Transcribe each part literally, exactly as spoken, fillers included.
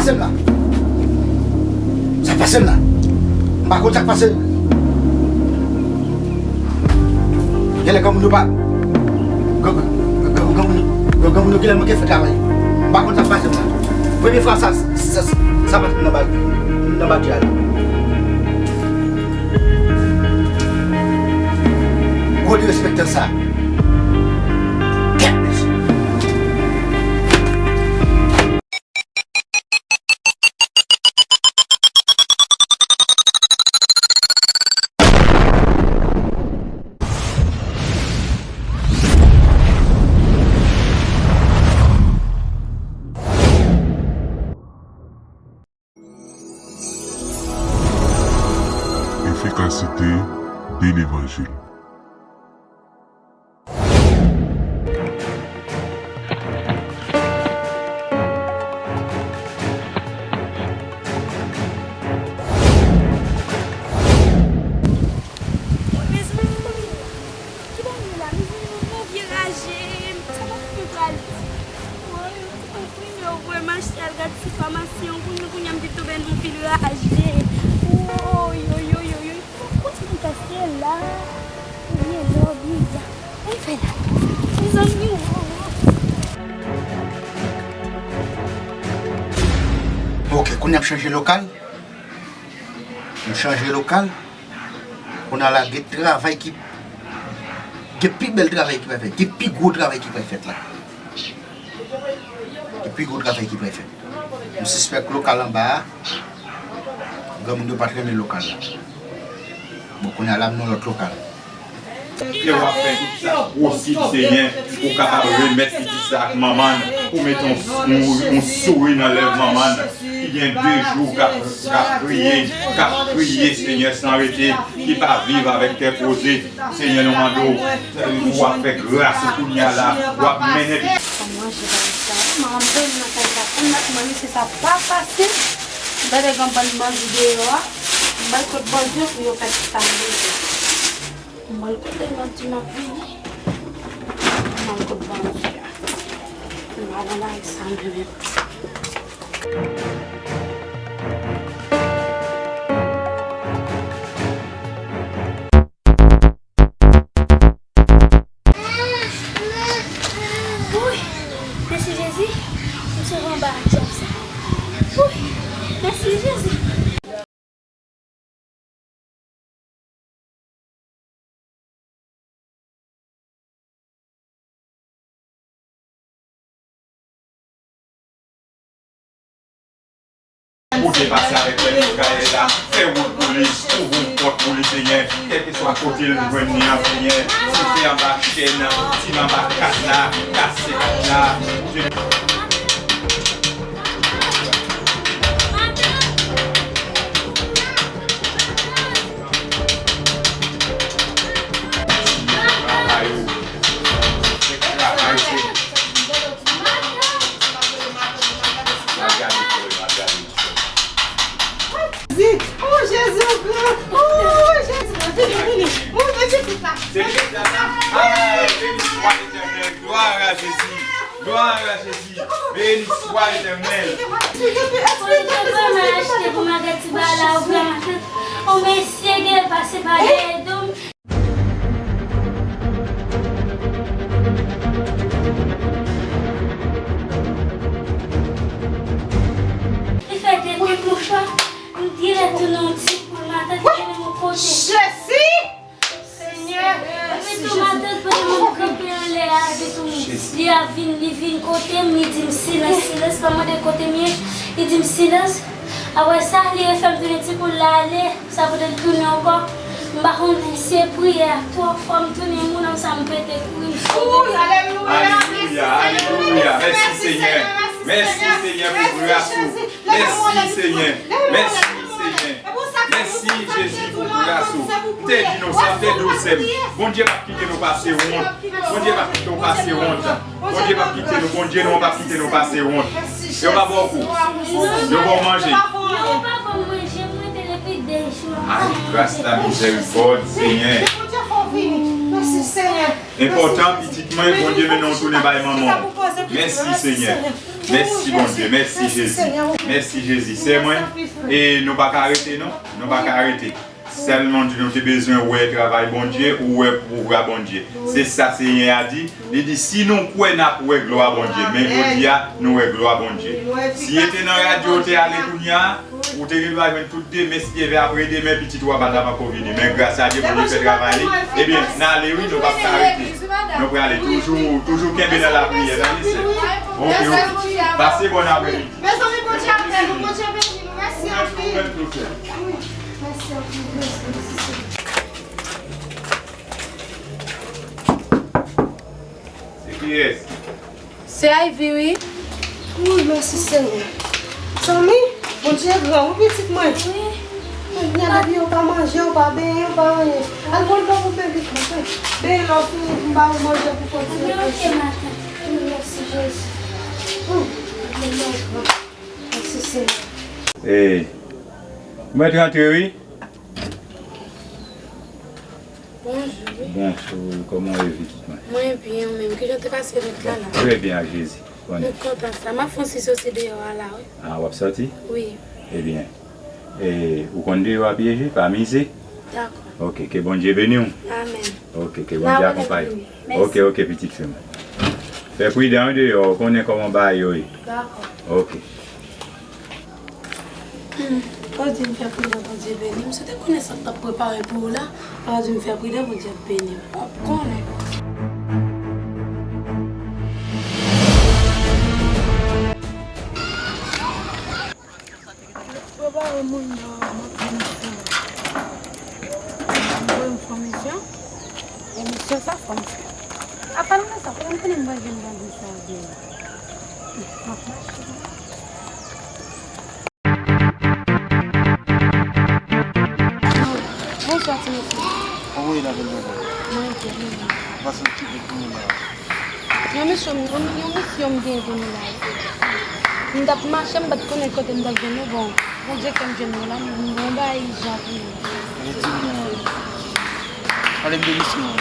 Pase m la. Sa k pase m la? M pa konn sa k pase m. Genlè granmoun yo pa, gran- gran- granmoun yo genlè manke fè travay. M pa konn sa k pase m la. Premye fwa sa, sa, sa pase m nan ba, nan batya la. Gwo derespektan sa. Kèt mesye. Efikasite de levanjil. Mezanmi, ki bagay la? Mezanmi, yon vye raje. Sa pa fè pral. Woy, yon ti konprime, ou voye m achte al gad ti famasi an, kounye, kounye a m vin tonbe nan yon vil raje. Woy, woy, woy, woy, woy. Kote m kase la? Byen lò, byen la. Mwen fè la. Mezanmi, woy. Ok, kounye a m chanje lokal. M chanje lokal. Kounye a la, gen travay ki, gen pi bèl travay ki pral fèt, gen pi gwo travay ki pral fèt la. Gen pi gwo travay ki pral fèt. M sispèk lokal anba a, granmoun yo pa t renmen lokal la. Bon, kounye a la, m nan lòt lokal. Ke w ap fè tout sa posib, Senyè, pou w kapab remèt pitit sa ak manman l, pou w mete yon, yon, yon souri nan lèv manman l, ki gen de jou k ap, k ap kriye, k ap kriye, Senyè, san rete, ki pa viv avèk kè poze. Senyè, nou mande w, w ap fè gras ou kounye a la, w ap mennen pitit. Manje bagay sa, manman m nan kay la, pou m mèt manje, se sa pa fasil. Gade yon bann bandi deyò a, m bay kot bandi yo pou yo fè sa m bezwen. Mwen kote mwen di m ap vini. Mwen kot bandi a. M pa nan bagay sa mwen menm. Wouy! Mèsi Jezi, m sove anba djab sa. Wouy! Mèsi Jezi. Bondye pase avèk lè nou gaye la, fè wout pou li, ouvri yon pòt pou li, Senyè, kèlkeswa kote l jwenn li an, Senyè, si se anba chèn, si l anba kadna, kase kadna, Bondye. Jezi, oh, Jezi, oh, Jezi, vini, vini, vini. Oh, vini, vini. Se pitit la. Ay, beni swa Letènèl. Glwa a Jezi. Glwa a Jezi. Beni swa Letènèl. Mwen te vrèman achte pou m al gade ti bagay la, ou vrèman te. On mesye gen pase pa dèyè do m. Li fè de kout mouchwa, m dirèk tounen yon ti poul, matant ki mennen m yon kote. Jezi! Senyè, mèsi Jezi. Epi tou matant pandan m kanpe anlè a, epi tou li a vin, li vin kote m, li di m silans, silans, pa mande kote m ye, li di m silans. Apre sa, li refè m tounen ti poul la ale, sa pote l tounen ankò. M pa konn si se priyè a twò fò, m tounen moun sa, m pete kouri, m sove. Alelouya, alelouya. Mèsi Senyè. Mèsi Senyè pou gras ou. Mèsi Senyè. Mèsi Senyè. Mèsi Jezi pou gras ou. Te di nou sa, te di w sè m. Bondye p ap kite nou pase wont. Bondye p ap kite w pase wont. Bondye p ap kite nou. Bondye nou p ap kite nou pase wont. Yo pa ba w kou. Yo ba w manje. Non, yo pa ban m manje, m rete depi de jou. Ay, gras, la mizèrikòd, Senyè. Enpòtan, pitit mwen, Bondye mennen w tounen bay manman w. Mèsi, Senyè. Mèsi, Bondye. Mèsi, Jezi. Mèsi, Jezi. Sè mwen, e nou pa ka rete, non. Nou pa ka rete. Sèlman di nou te bezwen wè travay Bondye, ou wè pouvwa Bondye. Se sa Senyè a di. Li di, si nou kwè, n ap wè glwa Bondye. Men jodi a, nou wè glwa Bondye. Si yo te nan radyo, ou te ale kounye a, ou te rive a jwenn tout demen, si Dye vle, apre demen, pitit ou a pa t ap ankò vini. Men gras a Dye, Bondye fè travay li. Ebyen, n ale wi, nou p ap ka rete. Nou prale toujou, toujou kenbe nan lapriyè, tande, sè. Oke, oke. Pase bòn apremidi. Mezanmi, Bondye avè nou, Bondye beni nou. Mèsi anpil. Ou menm tou, sè. Wi, mèsi anpil. Mèsi, mèsi, Senyè. Se kiyès? Se Ivy, wi. Wi, mèsi, Senyè. Zanmi, Bondye gran, wi, pitit mwen. Wi. Kounya, depi ou pa manje, ou pa benyen, ou pa anyen. Al pran dlo pou benyen, pitit mwen. Benyen, lè w fini, m ba ou manje pou kontinye preche. Wi, mèsi, Jezi. Hum, Bondye gran. Mèsi, Senyè. Ey, ou mèt rantre, wi. Bonjou, wi. Bonjou, kòman w ye, pitit mwen? Mwen byen, ou menm? Kijan w te pase lòt la, la? Trè byen, ak Jezi. Konnen. M kontan sa. M ap fè yon ti soti deyò a la, wi. A, w ap soti? Wi. Ebyen, e, ou konn deyò a pyeje, pa mize. Dakò. Oke, ke Bondye beni w. Amèn. Oke, ke Bondye akonpaye w. Mèsi. Oke, oke, pitit fi m. Fè pridan, wi, deyò, ou konnen kòman bagay yo ye. Dakò. Oke. Hmm, ou di m fè pridan, Bondye beni m. Si w te konnen sa m t ap prepare pou ou la, ou di m fè pridan, Bondye ap beni m. W ap konnen. Prepare moun yo, m ap vin fè. M voye m fè misyon. E misyon sa fò m fè. Apa l wè sa, fò m konnen m pral jwenn bagay sa byen. M ap mache. Bonswa, ti mesye. Kòman w ye la, bèl dam? Mwen byen, mwen byen. Pase yon ti bout pou nou la. Yon misyon, yon, yon misyon m gen pou nou la, wi. M t ap mache, m pa t konnen kote m t ap jwenn nou. Bon, Bondye fè m jwenn nou la, m, m gen yon bagay ijan pou nou. Redi m non. Pale m de misyon an.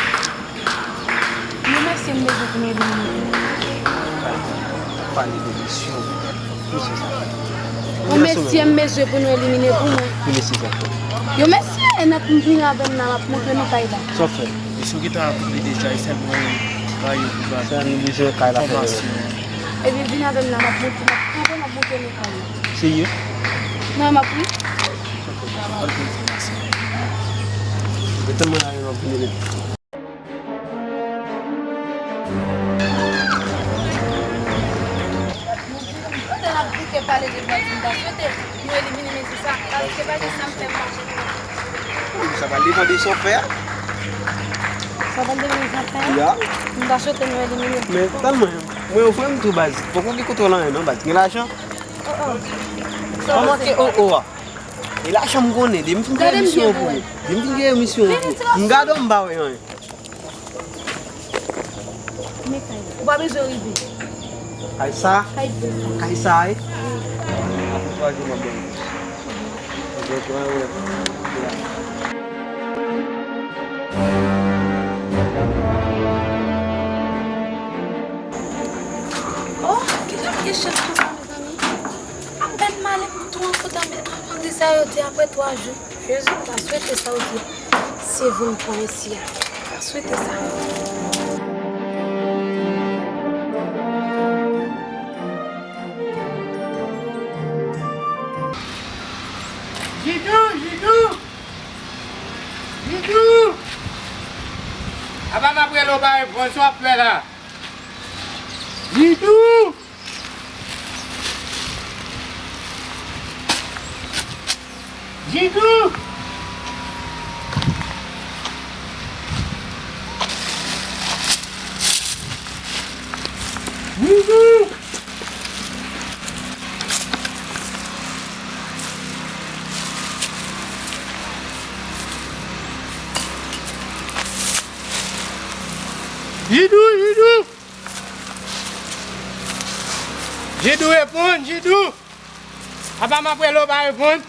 Yon mesye m bezwen pou nou elimine pou mwen. Pale de misyon. Misyon sa fè. Yon mesye m bezwen pou nou elimine pou mwen. Ki mesye sa fè? Yon mesye, n ap vin avè m nan, m ap montre nou kay la. Sa w fè? Misyon ki ta akonpli deja, e sèlman yon bagay yo pou ba. Sa nou bezwen kay la fè. Enfòmasyon. Epi vin avè m nan, m ap montre, m ap kanpe, m ap montre nou kay la. Serye? Non, m ap ri. Sa fè. Al pou enfòmasyon. Mete mwen la, m ap vini. Pandan n ap bouke pale de Brazil, m ta swete nou elimine mesye sa, paske pa gen sa m fè m mache pou li. Sa pral depann de sa w fè a. Sa pral depann de sa m fè a? Ya. M ta swete nou elimine l. Men, tann mwen, mwen, frè m tou, baz. Poko gen kontwòl anyen, non, baz. Gen lajan? Oh, oh. Kòman ke oh, oh a? E lajan m konnen, depi m fin gen misyon pou ou. Depi m fin gen misyon pou ou. M gade w, m pa wè anyen. Men kay la. Ou pa bezwen rive. Kay sa? Kay bèl la. Kay sa, wi. Apre twa jou, m ap ban ou. Apre twa jou. Oh, kijan m gen chans konsa, mezanmi? Apèn m ale, m tou an foto, men tande sa yo di apre twa jou. Jezi, m ta swete sa w di a. Se vre m kwè mesye a. M ta swete sa. Jidou, Jidou! Jidou! Apa m ap rele w pa reponn, sa w ap fè la? Jidou! Jidou! Jidou! Jidou, Jidou! Jidou, reponn, Jidou! Apa m ap rele w pa reponn?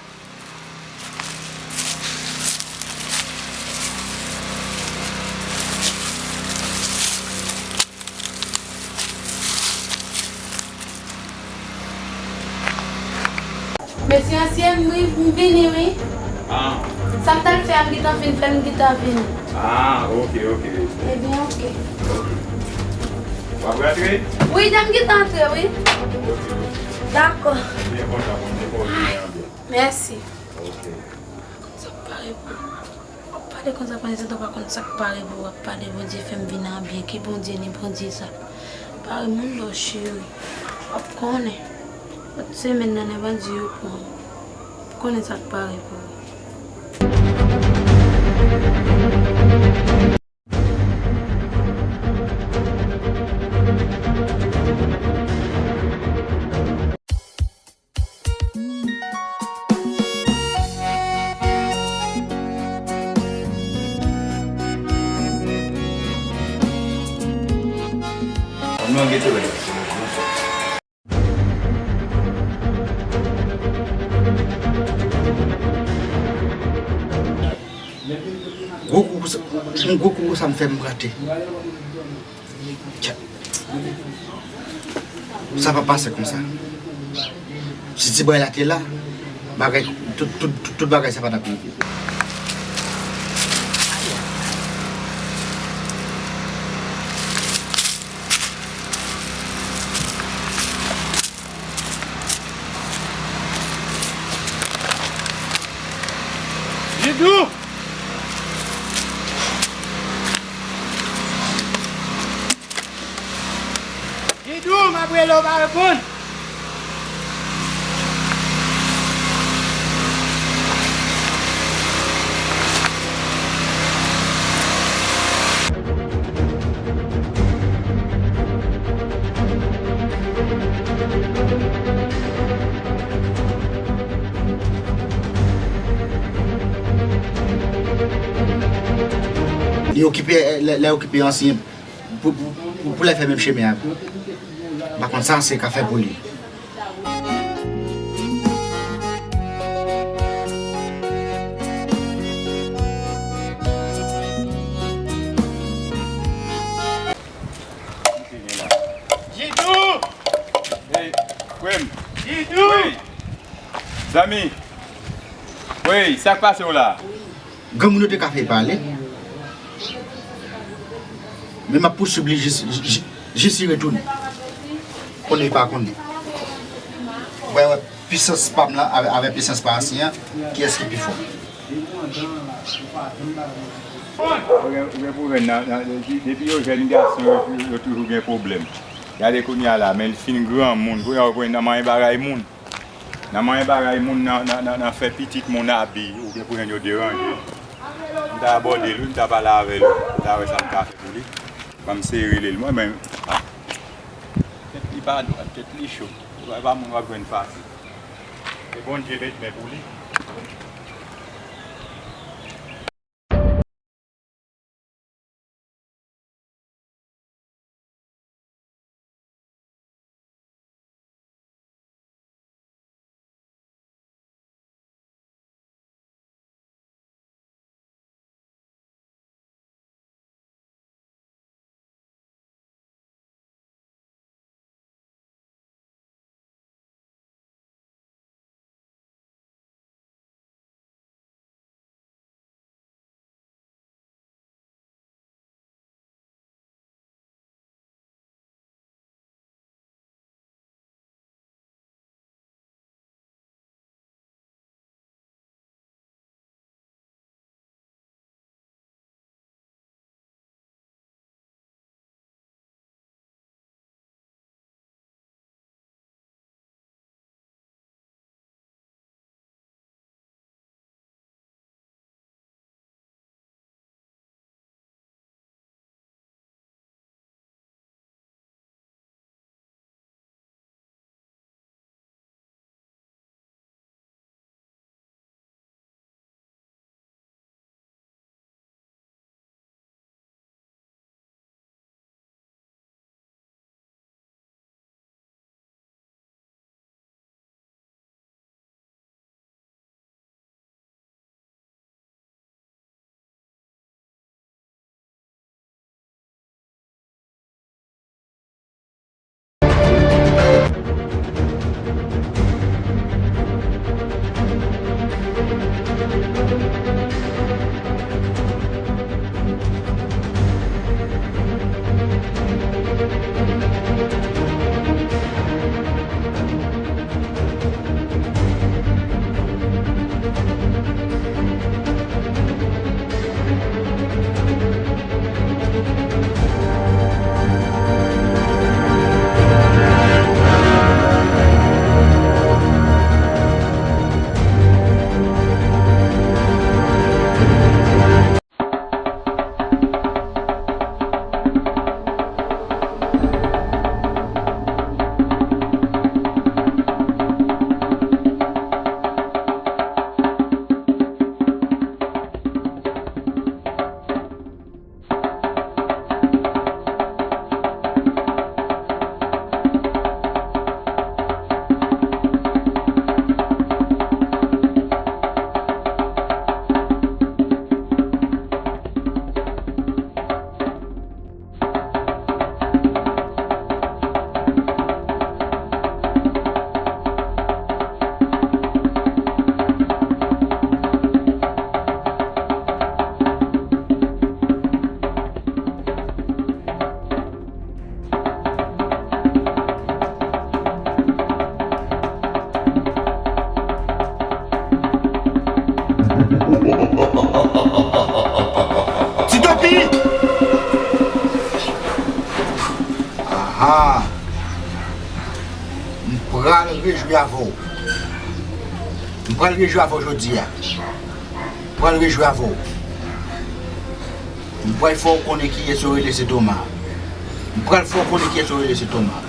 Wi, m vini, wi. Ah. Sa m t al fè a, m gentan fin fè l, m gentan vini. Ah, ok, ok. Ebyen, ok. Ok. W ap rantre? Wi, deja m gentan antre, wi. Ok. Dakò. Byen kontan pou m te fè w vini an byen. Mèsi. Ok. Sa k pare pou w. W ap pale konsa, pandan se tan w pa konn sa k pare pou w, w ap pale Bondye fè m vin an byen. Ki Bondye ni Bondye sa? Pare moun lò cheri. W ap konnen. Lòt semèn nan, lè Bondye yo pran. W ap konnen sa k pare pou ou. Gwo kou sa, yon gwo kou sa m fè m rate. Tcha. Sa pa pase konsa. Si ti bòy la te la, bagay, tout, tout, tout, tout bagay sa pa t ap rive. Didou! Didou, m ap rele w, pa reponn. Li okipe, lè, lè okipe ansiyen pou, pou, pou, pou lè fè menm chemen avè m. M pa konn sa se ka fè pou li. Didou! Hey, frè m. Didou! Wi. Zanmi. Wi, sa k pase w la? Granmoun yo te ka fè l pale. Men m ap pouswiv li jis, jis, jis li retounen. Konnen li pa konnen. Wè, wè, pisans pa m lan avè, avè pisans pa ansyen an, kiyès ki pi fò? Ou gen, ou gen pwoblèm nan, nan, depi, depi yo jèn gason, yo, yo toujou gen pwoblèm. Gade kounye a la, men l fin granmoun, kounye a ou pran nan manyen bagay moun. Nan manyen bagay moun, nan, nan, nan, nan fè pitit moun abi, ou gen pou jwenn yo deranje. M ta abòde l wi, m ta pale avè l wi, m ta wè sa m ka fè pou li. Ban m sere rele l mwen menm. Tèt li pa dwat, tèt li cho. E pa moun w ap jwenn fasil. E Bondye met men pou li. Rejwi avè w. M pral rejwi avè w jodi a. M pral rejwi avè w. M pral fè w konnen kiyès yo rele se Toma. M pral fè w konnen kiyès yo rele se Toma.